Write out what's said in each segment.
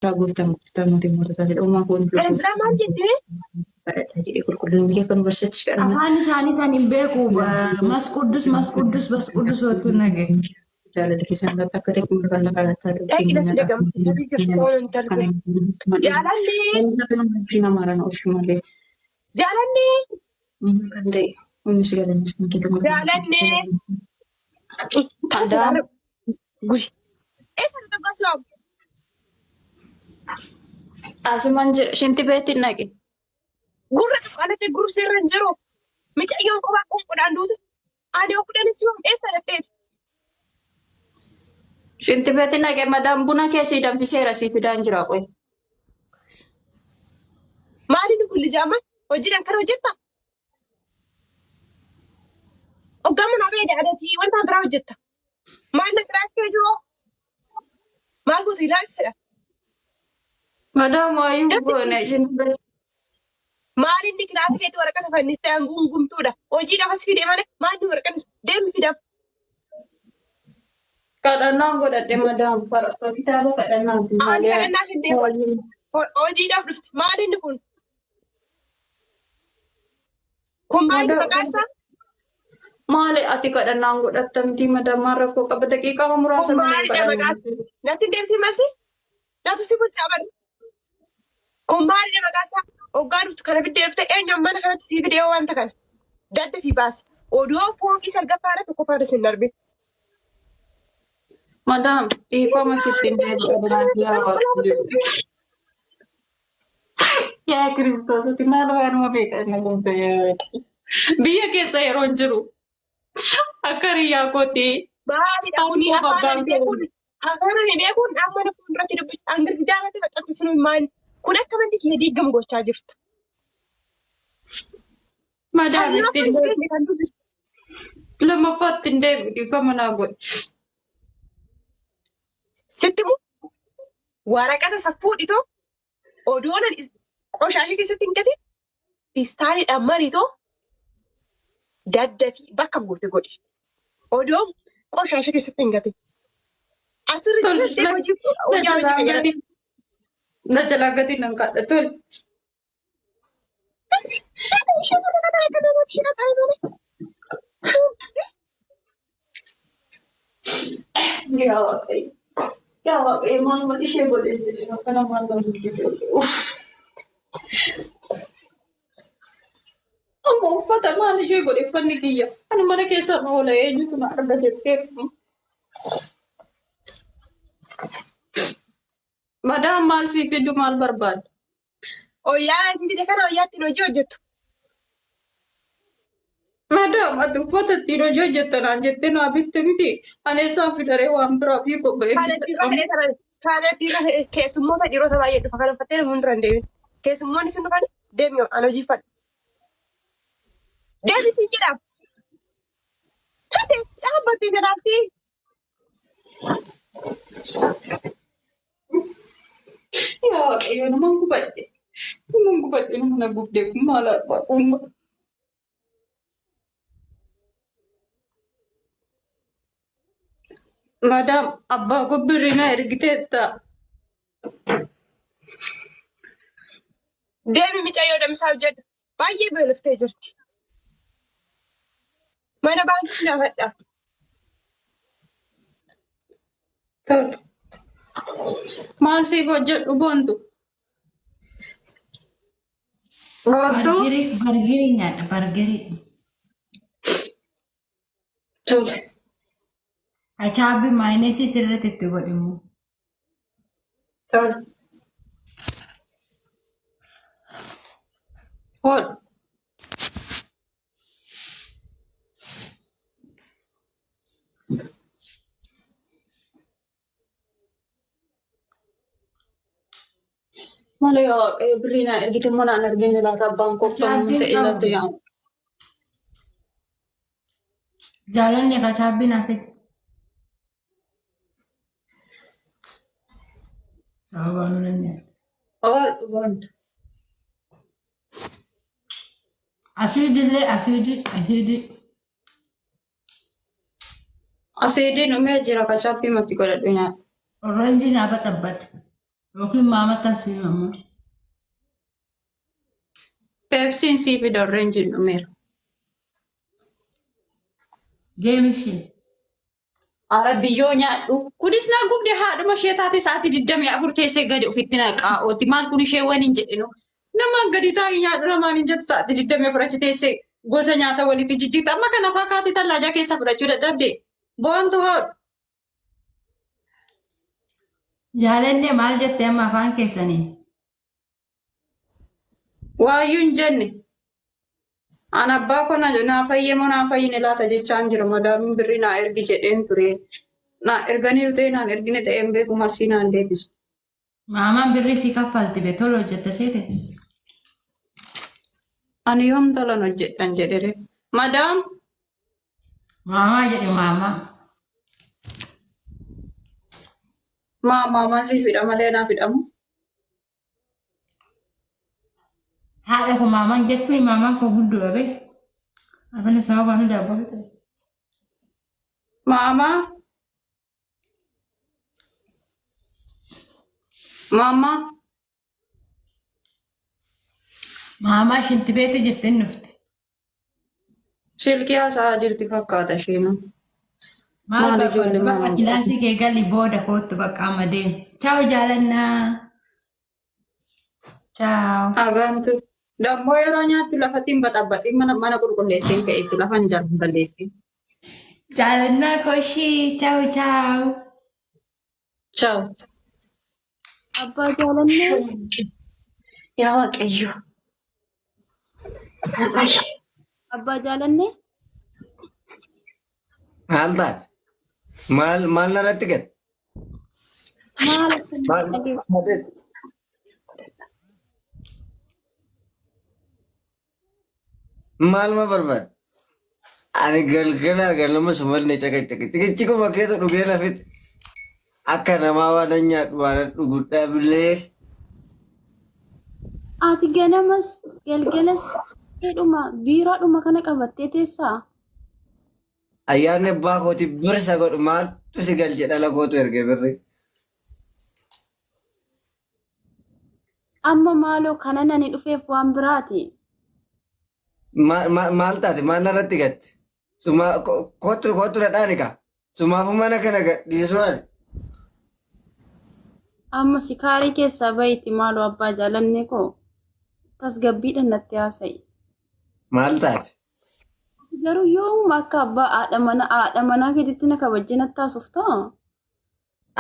Gooftaan gooftaa mootii moototaa jedha. Uumaa koo Kan biraa maal jettee? Kadhadha jedhee qulqullinni kee kan barsiisu kadhanna. Afaan isaanii san hin beeku. Masquddus masquddus masquddus wattu nage. Jaalala keessan irratti akka ta'e kun kan lafa irratti haa ta'u. Dhaqi dhaqi dhagamsiisanii jirtu oolun darbu. Jaalallee Jaalallee. jaalallee Kan ta'e humni si galannis kan keetu. Jaalallee. Adaam. Guri. Eessa nu tokko Asumaan jira shinti beetti naqe. Gurra xiqqaanatti gurri sirra hin jiru. Mucayyoon kophaa qonqodhaan duute. Ani okudhanis yoo eessa dhaqxeeti? Shinti beetti naqe madaan buna keessi danfiseera si fidaan jira qoy. Maali nu kulli jaama? Hojiidhaan kana hojjetta? Hoggaa manaa ba'ee daadatii wanta biraa hojjetta. Maal na kiraas kee jiru? Maal gootu ilaalchisedha. Madaan waayyuu goone shinti beetti. Maal inni kilaasii keetti waraqata fannistee hanguun gumtuudha. Hojiidhaaf as fide malee maal inni waraqata deemi fidaaf. Kadhannaan godhadhe madaan kitaaba kadhannaati Ani malee. kadhannaa fidee hojiidhaaf dhufte. Maal inni kun? Kun maal inni maqaan isaa? Maali ati kadhannaan godhatta miti madaan maal rakkoo qaba daqiiqaa muraasa Kun malee maalidha maqaan? kadhannaa. Natti hin deemti masi? Natu si bulchaa bari. Kun maalidha maqaan isaa? Hoggaa dhuftu kana fiddee dhufte eenyu mana kanatti sii fidee wanta kana? Dadda fi baasi. Odoo fooqii salgaffaadha tokkoffaadha sin darbe. Madam dhiifama sitti hin deebi'u yaa Waaqayyo. Yaa Kiristoos ati maal waanuma beekan na goota yaa Waaqayyo. Biyya keessa yeroo hin jiru akka hiriyaa kootii Maalidha kuni Akkuma afaan ani abbaan beekuun afaan ani beekuun amma na fuulduratti dubbisu an girgidaa irratti maxxansiisnu maal kun akka manni kee diigamu gochaa jirta. Madam Sanyii itti afaan hin deebi'u. keenya kan dubbisu. Lammaffaatti hin deebi'u dhiifama naa godhi. Sitti mu waraqata isa fuudhitoo odoo nan qoshaashii keessatti hin gatin fiistaaliidhaan maritoo daddafii bakka goote godhi. Odoo qoshaashii keessatti hin gatin. Asirri Tole, jirti hojii hojii hojii fayyadama. Na jalaa gatiin nan kadha tole. Yaa Waaqayyo. Yaa Waaqayyo maal maal ishee godhee jedhee akkana maal maal godhee uff. Amma uffata maal ishee godhe uffanni kiyya. Ani mana keessa na oola eenyutu na arga jettee. Madaan maal sii fidu maal barbaadda? Oyyaan ati fide kana oyyaa ittiin hojii hojjettu. Madam ati uffata ittiin hojii hojjetta naan jettee naa bitte miti. Ani eessaan fidaree waan biraa fi qopha'ee Kana dhiirota fedhee taran kana dhiirota fedhee keessummoota dhiirota baay'ee dhufa kana uffattee nama hundura hin deemin. Keessummoonni sun dhufan deemi an hojii uffadhu. Deemi siin jedha. Tate dhaabbattee jalaatti. Yaa Waaqayyo naman gubadhe. Naman gubadhe nama na gubde kun maal abbaa kun. Madam abbaa koo birrii na ergiteetta. Deemi micayyoo damsaa hojjedhu. Baay'ee beeloftee jirti. Mana baankii gaafadha. Tole. Maal siif hojjedhu boontu? Boontu? Bargarii bargarii nyaadha bargarii. Tole. Achaabii maayineesii sirriitti itti godhimu. Tole. Hoodhu. Malee yaa Waaqayyo birrii na ergite immoo naan argine laata abbaan koo akkam Achaabbiin ta'e laata qabu. yaa. Jaalanni kachaabbii naaf fidi. Sababa nuun hin nyaadhu. Hoodhu boontu. Asiidillee asiidii asiidii. Asiidiin dhumee jira kachaappii matti godhadhu nyaadhu. Oranjii naa baxabbate. Yookiin maamatti as himamu. Peepsiin sii fida orreenjiin dhumeera. Deemi ishee. Ara biyyoo nyaadhu. Kunis naa gubde haadhuma ishee taate sa'aatii 24 teessee gadi ofitti naqaa oolti. Maal kun ishee waan hin jedhinu. Namaan gadi taa'ii nyaadhu namaan hin jettu sa'aatii 24 achi teessee gosa nyaata walitti jijjiirta. Amma kana fakkaate tallaajaa keessaa fudhachuu dadhabde. Boontu haadhu. Jaalannee maal jettee amma afaan keessanii? Waayyuu hin jenne. An abbaa koo naa fayyemoo naa fayyine laata jechaan jira. Madaamiin birrii naa ergi jedheen ture. Naa erganiiru ta'e naan ergine ta'e hin beeku marsii naan deebisu. Maamaan birrii si kaffalti bee tola hojjette seete. Ani yoom tolan hojjedhan jedhere. Madaam. Maamaa jedhi maamaa. Maa maamaan siif hidha malee naaf hidhamu. Haadha koo maamaan jettuun maamaan koo guddoo bee. Afaan sababa nu daabboo fite. Maamaa. Maamaa. Maamaa shinti beetii jirti inni dhufte. Silkii haasa'aa jirti fakkaata isheenuu. Maal Maal barbaaddu ijoollee bakka maamaa kilaasii kee gali booda kootu bakka amma deemu. Chaaw jaalannaa. Chaaw. Agantu. Dammoo yeroo nyaattu lafatti hin baxabbaxin mana qulqulleessiin ka'eetti lafa hin jalaan balleessin. Jaalannaa koshii. Chaaw chaaw. Chaaw. Abbaa jaalannee. Yaa Waaqayyo. Abbaa jaalannee. Maal taate? Maal maal narratti gad? Maal akka Maal dhageessu? Maal ma barbaade? Ani galgala galama sumalne caqacaqe. Ciqichikuma keetu dhugee lafitti. Akka namaa waan nyaadhu waan dhugu dhaablee. Ati ganamas galgalas dhuma biiraadhuma kana qabattee teessaa? Ayyaanni abbaa kooti birsa godhu maaltu si galche dhala kootu erge birri. Amma maaloo kana nani dhufeef waan biraati. Maal taate maal narratti gatte? Suma kootu kootu dhadhaani kaa. Sumaafuu mana kana gadhiisuu ani. Amma sikaarii keessaa bahiiti maaloo abbaa jaalannee koo tasgabbiidhaan natti haasa'i. Maal taate? Garuu yoomuma akka abbaa haadha manaa keetitti na kabajjee natti haasoftaa?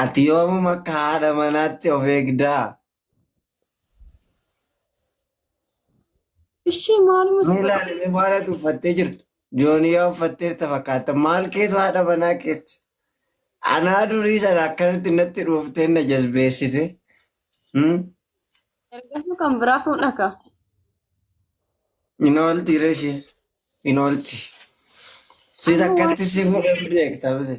Ati yoomuma akka haadha manaatti of eegdaa? Ishee maaluma si Mee ilaali mee maal ati uffattee jirtu? Jooniyaa uffatteerta fakkaata. Maal keetu haadha manaa keetti? Anaa durii sana akkanatti natti dhuuftee na jazbeessite. Ergasuu kan biraa fuudha ka. Hin oolti reeshii. Hin oolti. Siis Amma waan akkatti si fuudhan beekta miti.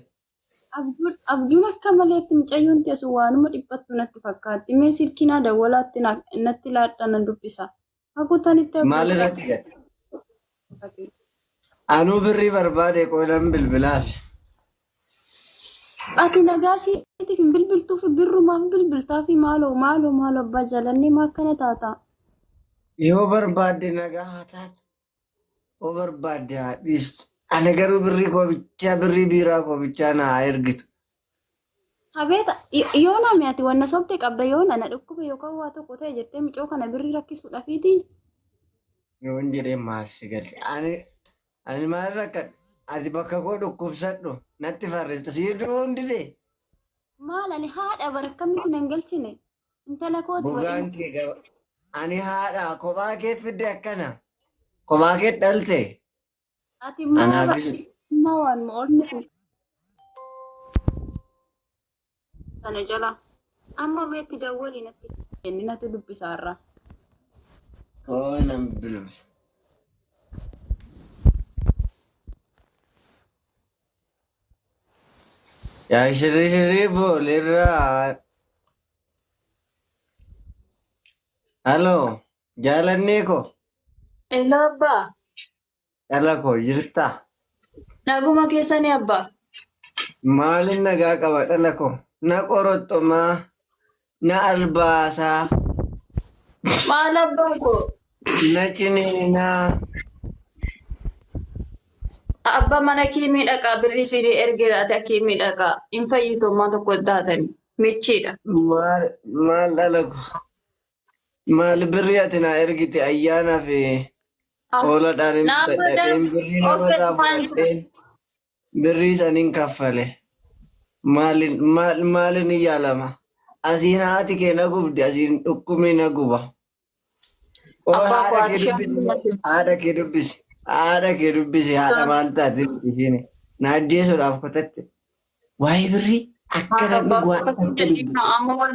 Abjuun akka maleetti mucayyoon teessu waanuma dhiphattu natti fakkaatti. Mee silkii naa dawwalaatti natti laadhaa nan dubbisa. Hakutanitti Maal abjuun irratti gatte? Anuu birrii barbaade qoodan bilbilaaf. Ati nagaa isheetiif hin bilbiltuuf birrumaaf bilbiltaafi maaloo maaloo maaloo abbaa jaalannee maa akkana taata? Yoo barbaadde nagaa haa taatu. Yoo barbaadde haa dhiistu. Ani garuu birrii koo bichaa birrii biiraa koo bichaa na haa ergitu. Abeeta yoo nami ati wanna sobde qabda yoo na dhukkube yookaan waa tokko ta'e jettee mucoo kana birrii rakkisuudhaafiiti. Yoon jedhee maal si galche? Ani maal rakkadhe? Ati bakka koo dhukkubsadhu natti farrista. Sii du'uun didee. Maal ani haadha bara akkamitti nan galchine? Intala kooti Gogaan godhina. kee gaba. Ani haadha kophaa kee fidde akkana. Kophaa kee dhalte. Ati maa Anaafis maa waan oolni kun kana jala. Amma meetti dawwalii natti kenni natti dubbisaarra. Koo nan bilbila. Yaa shirii shirii boolirraa. Halo jaalannee koo Eloo abbaa. dhala koo jirtaa? Naguma keessanii abbaa. Maalin nagaa qaba dhala koo? Na qoroxxomaa. Na albaasaa. Maal abbaa koo? Na ciniinaa. Abbaa mana kiimii dhaqaa birrii isinii ergeera ati akiimii dhaqaa. Hin fayyitu ammaa tokko hin taatani. Michiidha. Maal maal dhala ko? Maal birrii ati naa ergite ayyaanaa fi hooladhaan hin bitadheen birrii namarraa fudhadheen birrii saniin kaffale. Maalin maal maalin hin yaalama? Asiin haati kee na gubdi asiin dhukkubni na guba. Oo Abbaa koo haadha kee haati dubbisi haadha kee dubbisi haadha kee dubbisi haadha maal taate isheen na ajjeesuudhaaf kutatte. Waa'ee birrii akka Haadha namni abbaa waan koo akka dubbisu. amma wal